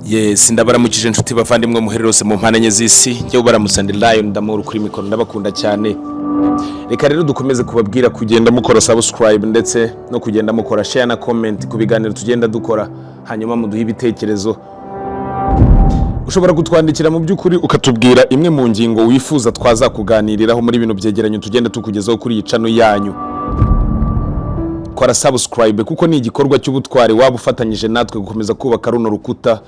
Yes, ndabaramukije inshuti bavandimwe muherere hose mu mpande enye z'isi. Njyewe ubaramutsa ndi Lion Ndamuru kuri mikoro, ndabakunda cyane. Reka rero dukomeze kubabwira kugenda mukora subscribe ndetse no kugenda mukora share na comment ku biganiro tugenda dukora, hanyuma muduhe ibitekerezo. Ushobora kutwandikira mu by'ukuri ukatubwira imwe mu ngingo wifuza twazakuganiriraho muri bino byegeranyo tugenda tukugezaho kuri iyi channel yanyu. Kora subscribe kuko ni igikorwa cy'ubutwari waba ufatanyije natwe gukomeza kubaka runo rukuta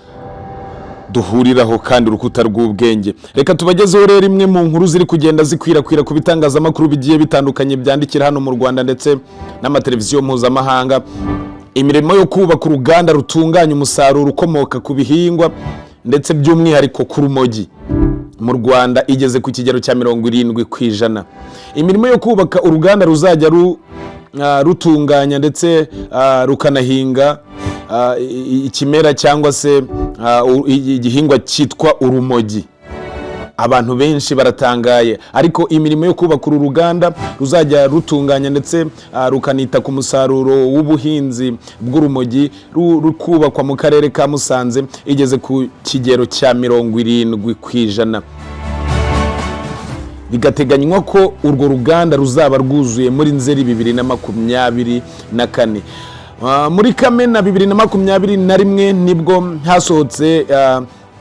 duhuriraho kandi urukuta rw'ubwenge. Reka tubagezeho rero imwe mu nkuru ziri kugenda zikwirakwira ku bitangazamakuru bigiye bitandukanye byandikira hano mu Rwanda ndetse n'amateleviziyo mpuzamahanga. Imirimo yo kubaka uruganda rutunganya umusaruro ukomoka ku bihingwa ndetse by'umwihariko ku rumogi mu Rwanda igeze ku kigero cya 70%. Imirimo yo kubaka uruganda ruzajya rutunganya ndetse rukanahinga ikimera cyangwa se igihingwa cyitwa urumogi, abantu benshi baratangaye. Ariko imirimo yo kubaka uru ruganda ruzajya rutunganya ndetse rukanita ku musaruro w'ubuhinzi bw'urumogi rukubakwa mu karere ka Musanze igeze ku kigero cya 70%, bigateganywa ko urwo ruganda ruzaba rwuzuye muri Nzeri 2024. Muri Kamena 2021 nibwo hasohotse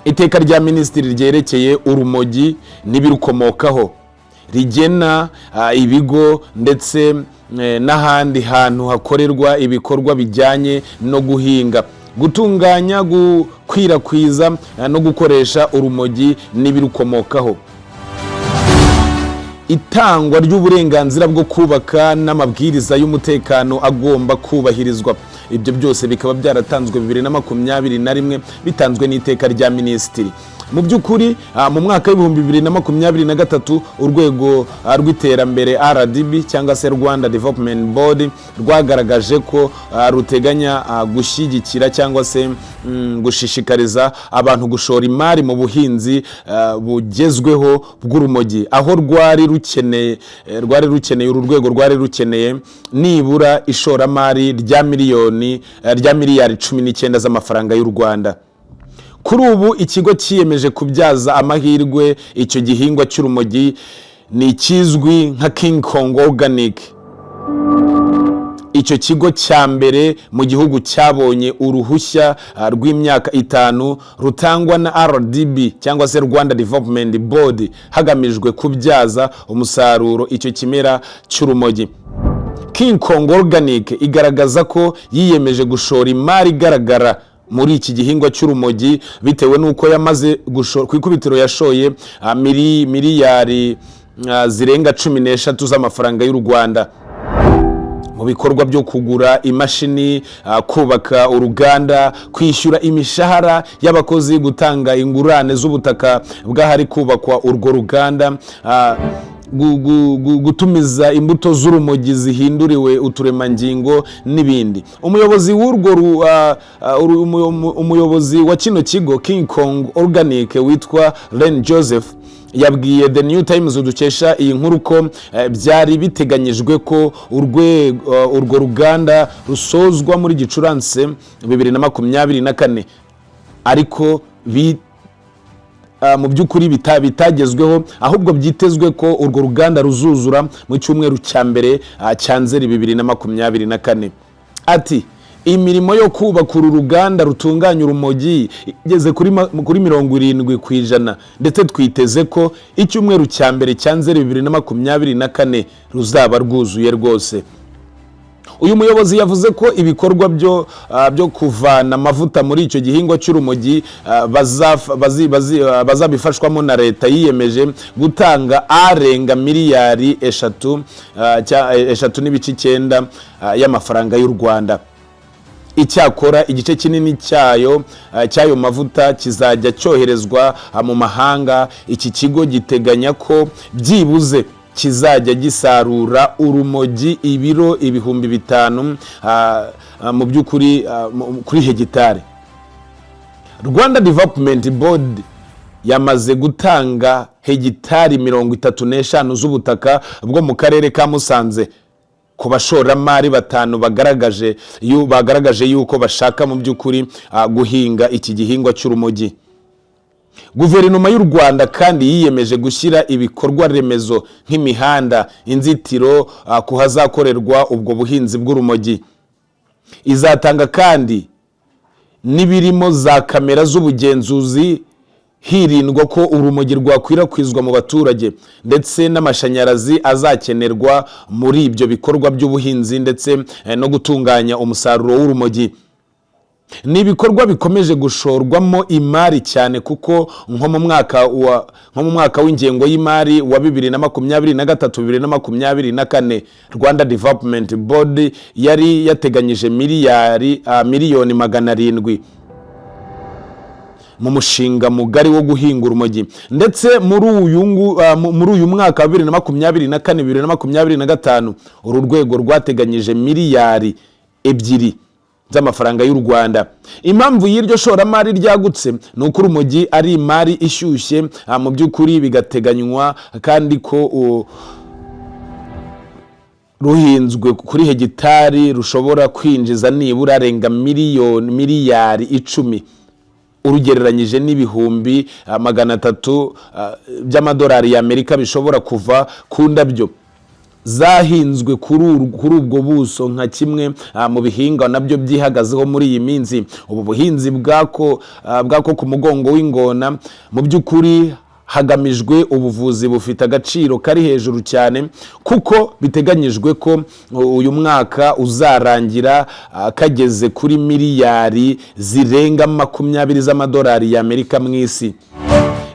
iteka rya minisitiri ryerekeye urumogi n'ibirukomokaho, rigena ibigo ndetse n'ahandi hantu hakorerwa ibikorwa bijyanye no guhinga, gutunganya, gukwirakwiza no gukoresha urumogi n'ibirukomokaho, itangwa ry'uburenganzira bwo kubaka n'amabwiriza y'umutekano agomba kubahirizwa. Ibyo byose bikaba byaratanzwe 2021, bitanzwe n'iteka rya minisitiri. Mu by'ukuri mu mwaka w'2023 urwego rw'iterambere RDB cyangwa se Rwanda Development Board rwagaragaje ko ruteganya gushyigikira cyangwa se gushishikariza abantu gushora imari mu buhinzi bugezweho bw'urumogi, aho rwari rukeneye, uru rwego rwari rukeneye nibura ishoramari rya miliyoni rya miliyari 19 z'amafaranga y'u Rwanda. Kuri ubu ikigo cyiyemeje kubyaza amahirwe icyo gihingwa cy'urumogi ni ikizwi nka King Kong Organic. Icyo kigo cya mbere mu gihugu cyabonye uruhushya rw'imyaka 5 rutangwa na RDB cyangwa se Rwanda Development Board, hagamijwe kubyaza umusaruro icyo kimera cy'urumogi. King Kong Organic igaragaza ko yiyemeje gushora imari igaragara muri iki gihingwa cy'urumogi, bitewe n'uko yamaze gushora, ku ikubitiro yashoye miliyari zirenga 13 z'amafaranga y'u Rwanda mu bikorwa byo kugura imashini, kubaka uruganda, kwishyura imishahara y'abakozi, gutanga ingurane z'ubutaka bw'ahari kubakwa urwo ruganda, gutumiza imbuto z'urumogi zihinduriwe uturemangingo n'ibindi. Umuyobozi w'urwo ru- ah, ah, uru- umu- umu- umuyobozi wa kino kigo King Kong Organic witwa Len Joseph yabwiye The New Times dukesha iyi nkuru ko byari biteganyijwe ko urwo ruganda rusozwa muri Gicurasi 2024, ariko mu by'ukuri bitagezweho, ahubwo byitezwe ko urwo ruganda ruzuzura mu cyumweru cya mbere cya Nzeri 2024. Ati: "Imirimo yo kubaka uru ruganda rutunganya urumogi igeze kuri 70%, ndetse twiteze ko icyumweru cya mbere cya Nzeri 2024 ruzaba rwuzuye rwose." Uyu muyobozi yavuze ko ibikorwa byo kuvana amavuta muri icyo gihingwa cy'urumogi bazabifashwamo na leta yiyemeje gutanga arenga miliyari 3 3.9 y'amafaranga y'u Rwanda. Icyakora igice kinini cy'ayo mavuta kizajya cyoherezwa mu mahanga. Iki kigo giteganya ko byibuze kizajya gisarura urumogi ibiro 5000 mu by'ukuri kuri hegitari. Rwanda Development Board yamaze gutanga hegitari 35 z'ubutaka bwo mu karere ka Musanze. Ku bashoramari batanu bagaragaje yuko bashaka mu by'ukuri guhinga iki gihingwa cy'urumogi. Guverinoma y'u Rwanda kandi yiyemeje gushyira ibikorwa remezo nk'imihanda, inzitiro ku hazakorerwa ubwo buhinzi bw'urumogi. Izatanga kandi n'ibirimo za kamera z'ubugenzuzi, hirindwa ko urumogi rwakwirakwizwa mu baturage, ndetse n'amashanyarazi azakenerwa muri ibyo bikorwa by'ubuhinzi ndetse no gutunganya umusaruro w'urumogi. Ni ibikorwa bikomeje gushorwamo imari cyane, kuko nko mu mwaka w'ingengo y'imari wa 2023, 2024, Rwanda Development Board yari yateganyije miliyoni 700 mu mushinga mugari wo guhinga urumogi. Ndetse muri uyu mwaka wa 2024, 2025, uru rwego rwateganyije miliyari 2 z'amafaranga y'u Rwanda. Impamvu y'iryo shoramari ryagutse ni uko urumogi ari imari ishyushye. Mu by'ukuri bigateganywa kandi ko ruhinzwe kuri hegitari rushobora kwinjiza nibura arenga miliyari 10, urugereranyije n'ibihumbi 300 by'amadolari y'Amerika bishobora kuva ku ndabyo zahinzwe kuri ubwo buso, nka kimwe mu bihingwa nabyo byihagazeho muri iyi minsi. Ubu buhinzi bwako ku mugongo w'ingona, mu by'ukuri hagamijwe ubuvuzi, bufite agaciro kari hejuru cyane, kuko biteganyijwe ko uyu mwaka uzarangira kageze kuri miliyari zirenga 20 z'amadolari y'Amerika mu isi.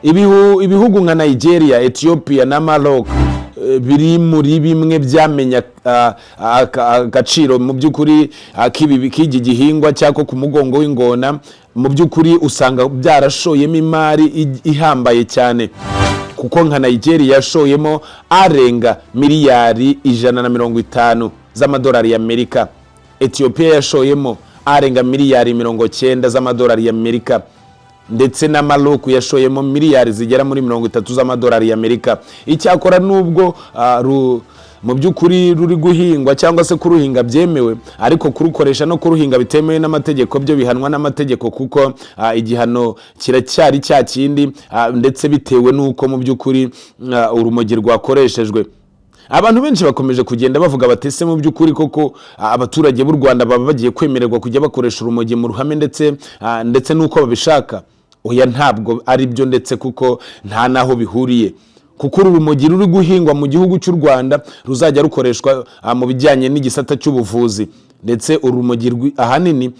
Ibihugu nka Nigeria, Ethiopia na Maroc biri muri bimwe byamenya agaciro mu by'ukuri k'iki gihingwa cyako ku mugongo w'ingona. Mu by'ukuri usanga byarashoyemo imari ihambaye cyane, kuko nka Nigeria yashoyemo arenga miliyari 150 z'amadolari y'Amerika, Ethiopia yashoyemo arenga miliyari 90 z'amadolari y'Amerika, ndetse na Maroc yashoyemo miliyari zigera muri 30 z'amadolari y'Amerika. Icyakora nubwo mu by'ukuri ruri guhingwa cyangwa se kuruhinga byemewe, ariko kurukoresha no kuruhinga bitemewe n'amategeko byo bihanwa n'amategeko, kuko igihano kiracyari cya kindi, ndetse bitewe n'uko mu by'ukuri urumogi rwakoreshejwe. Abantu benshi bakomeje kugenda bavuga bati: "Ese mu by'ukuri koko abaturage b'u Rwanda baba bagiye kwemererwa kujya bakoresha urumogi mu ruhame ndetse n'uko babishaka?" Oya, ntabwo ari byo, ndetse kuko nta n'aho bihuriye, kuko uru rumogi ruri guhingwa mu gihugu cy'u Rwanda ruzajya rukoreshwa mu bijyanye n'igisata cy'ubuvuzi, ndetse urumogi ahanini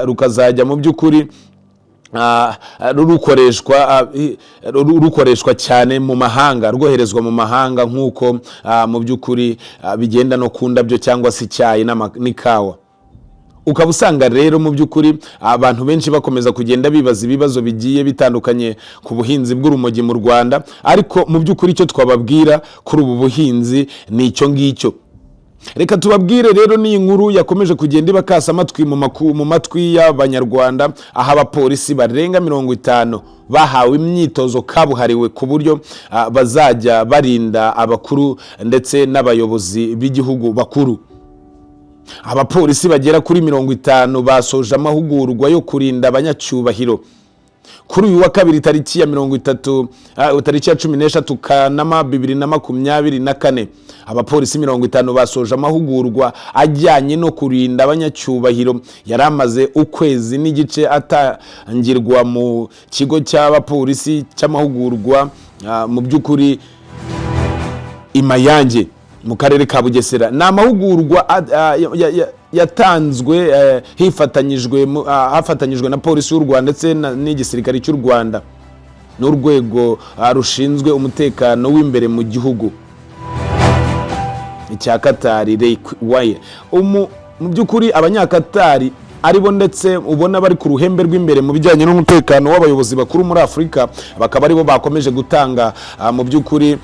rukazajya mu by'ukuri rukoreshwa cyane mu mahanga, rwoherezwa mu mahanga, nk'uko mu by'ukuri bigenda no ku ndabyo cyangwa se icyayi n'ikawa. Ukaba usanga rero mu by'ukuri abantu benshi bakomeza kugenda bibaza ibibazo bigiye bitandukanye ku buhinzi bw'urumogi mu Rwanda. Ariko mu by'ukuri icyo twababwira kuri ubu buhinzi ni icyo ngicyo. Reka tubabwire rero n'iyi nkuru yakomeje kugenda ibakasa amatwi mu matwi y'Abanyarwanda, aho abapolisi barenga 50 bahawe imyitozo kabuhariwe ku buryo bazajya barinda abakuru ndetse n'abayobozi b'igihugu bakuru. Abapolisi bagera kuri 50 basoje amahugurwa yo kurinda abanyacyubahiro kuri uyu wa kabiri, tariki ya 30, tariki ya 13 Kanama 2024. Abapolisi 50 basoje amahugurwa ajyanye no kurinda abanyacyubahiro yari amaze ukwezi n'igice atangirwa mu kigo cy'abapolisi cy'amahugurwa mu by'ukuri i Mayange mu karere ka Bugesera. Ni amahugurwa yatanzwe hafatanyijwe na Polisi y'u Rwanda ndetse n'igisirikare cy'u Rwanda n'urwego rushinzwe umutekano w'imbere mu gihugu icya Katari Waye. Mu by'ukuri Abanyakatari aribo ndetse ubona bari ku ruhembe rw'imbere mu bijyanye n'umutekano w'abayobozi bakuru muri Afurika, bakaba aribo bakomeje gutanga mu by'ukuri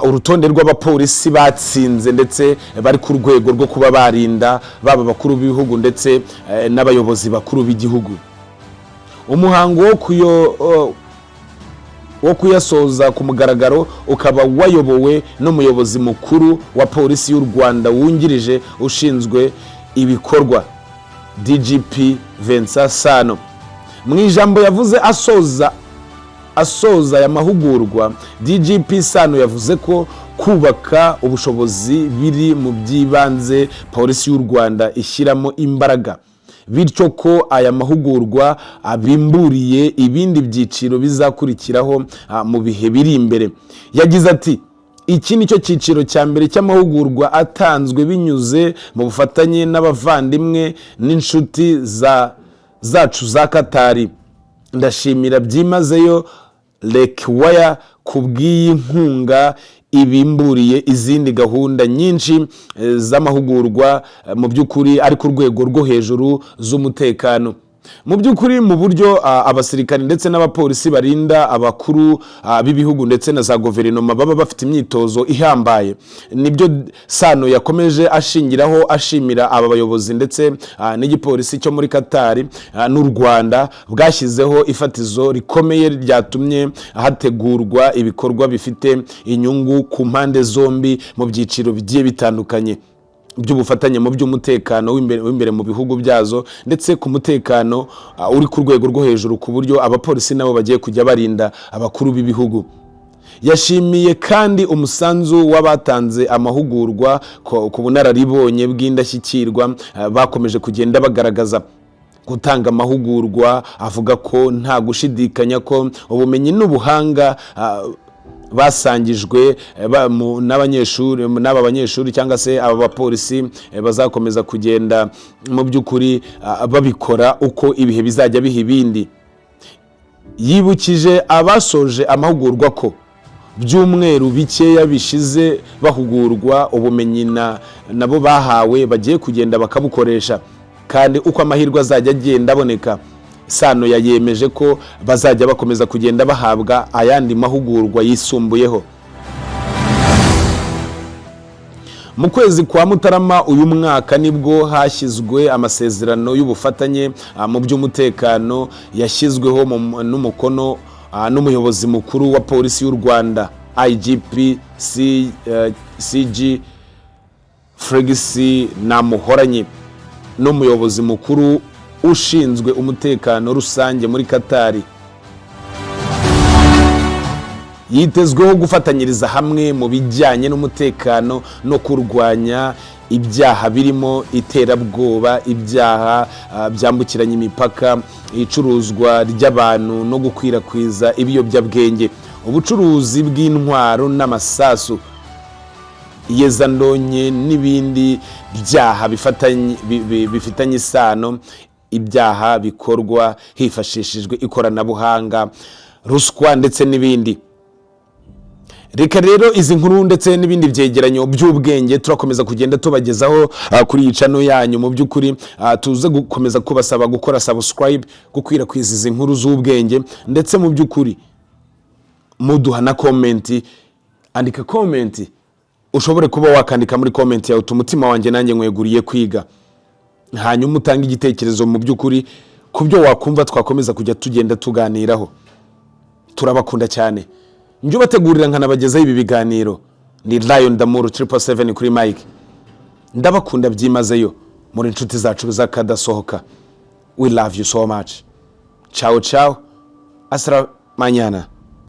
urutonde rw'abapolisi batsinze ndetse bari ku rwego rwo kuba barinda baba abakuru b'ibihugu ndetse n'abayobozi bakuru b'igihugu. Umuhango wo kuyo wo kuyasoza ku mugaragaro ukaba wayobowe n'umuyobozi mukuru wa Polisi y'u Rwanda wungirije ushinzwe ibikorwa, DGP Vincent Sano. Mu ijambo yavuze asoza aya mahugurwa, DGP Sano yavuze ko kubaka ubushobozi biri mu by'ibanze Polisi y'u Rwanda ishyiramo imbaraga, bityo ko aya mahugurwa abimburiye ibindi byiciro bizakurikiraho mu bihe biri imbere. Yagize ati: "Iki ni cyo cyiciro cya mbere cy'amahugurwa atanzwe binyuze mu bufatanye n'abavandimwe n'inshuti zacu za Katari. Ndashimira byimazeyo Lekhwiya ku bw'iyi nkunga ibimburiye izindi gahunda nyinshi z'amahugurwa mu by'ukuri ari ku rwego rwo hejuru z'umutekano." Mu by'ukuri, mu buryo abasirikari ndetse n'abapolisi barinda abakuru b'ibihugu ndetse na za guverinoma baba bafite imyitozo ihambaye, nibyo Sano yakomeje ashingiraho ashimira aba bayobozi ndetse n'igipolisi cyo muri Katari n'u Rwanda bwashyizeho ifatizo rikomeye ryatumye hategurwa ibikorwa bifite inyungu ku mpande zombi mu byiciro bigiye bitandukanye by'ubufatanye mu by'umutekano w'imbere mu bihugu byazo, ndetse ku mutekano uri ku rwego rwo hejuru, ku buryo abapolisi nabo bagiye kujya barinda abakuru b'ibihugu. Yashimiye kandi umusanzu w'abatanze amahugurwa ku bunararibonye bw'indashyikirwa bakomeje kugenda bagaragaza gutanga amahugurwa, avuga ko nta gushidikanya ko ubumenyi n'ubuhanga basangijwe n'abanyeshuri, n'aba banyeshuri cyangwa se aba bapolisi, bazakomeza kugenda mu by'ukuri babikora uko ibihe bizajya biha ibindi. Yibukije abasoje amahugurwa ko byumweru bikeya bishize bahugurwa, ubumenyi nabo bahawe bagiye kugenda bakabukoresha, kandi uko amahirwe azajya agenda aboneka, Sano yayemeje ko bazajya bakomeza kugenda bahabwa ayandi mahugurwa yisumbuyeho. Mu kwezi kwa Mutarama uyu mwaka nibwo hashyizwe amasezerano y'ubufatanye mu by'umutekano yashyizweho n'umukono n'umuyobozi mukuru wa Polisi y'u Rwanda, IGP CG Felix Namuhoranye, n'umuyobozi mukuru ushinzwe umutekano rusange muri Katari. Yitezweho gufatanyiriza hamwe mu bijyanye n'umutekano no kurwanya ibyaha birimo iterabwoba, ibyaha byambukiranya imipaka, icuruzwa ry'abantu no gukwirakwiza ibiyobyabwenge, ubucuruzi bw'intwaro n'amasasu, iyezandonke n'ibindi byaha bifitanye isano, ibyaha bikorwa hifashishijwe ikoranabuhanga, ruswa ndetse n'ibindi. Reka rero izi nkuru ndetse n'ibindi byegeranyo by'ubwenge turakomeza kugenda tubagezaho kuri iyi channel yanyu. Mu by'ukuri tuze gukomeza kubasaba gukora subscribe, gukwirakwiza izi nkuru z'ubwenge, ndetse mu by'ukuri muduha na comment. Andika comment, ushobore kuba wakandika muri comment yawe uti: "Umutima wanjye nanjye nkweguriye kwiga." Hanyuma utange igitekerezo mu by'ukuri ku byo wakumva twakomeza kujya tugenda tuganiraho. Turabakunda cyane. Njye ubategurira nkanabagezaho ibi biganiro ni Lion Damuru 777 kuri mike. Ndabakunda byimazeyo, muri inshuti zacu z'akadasohoka. We love you so much. Ciao ciao, hasta mañana.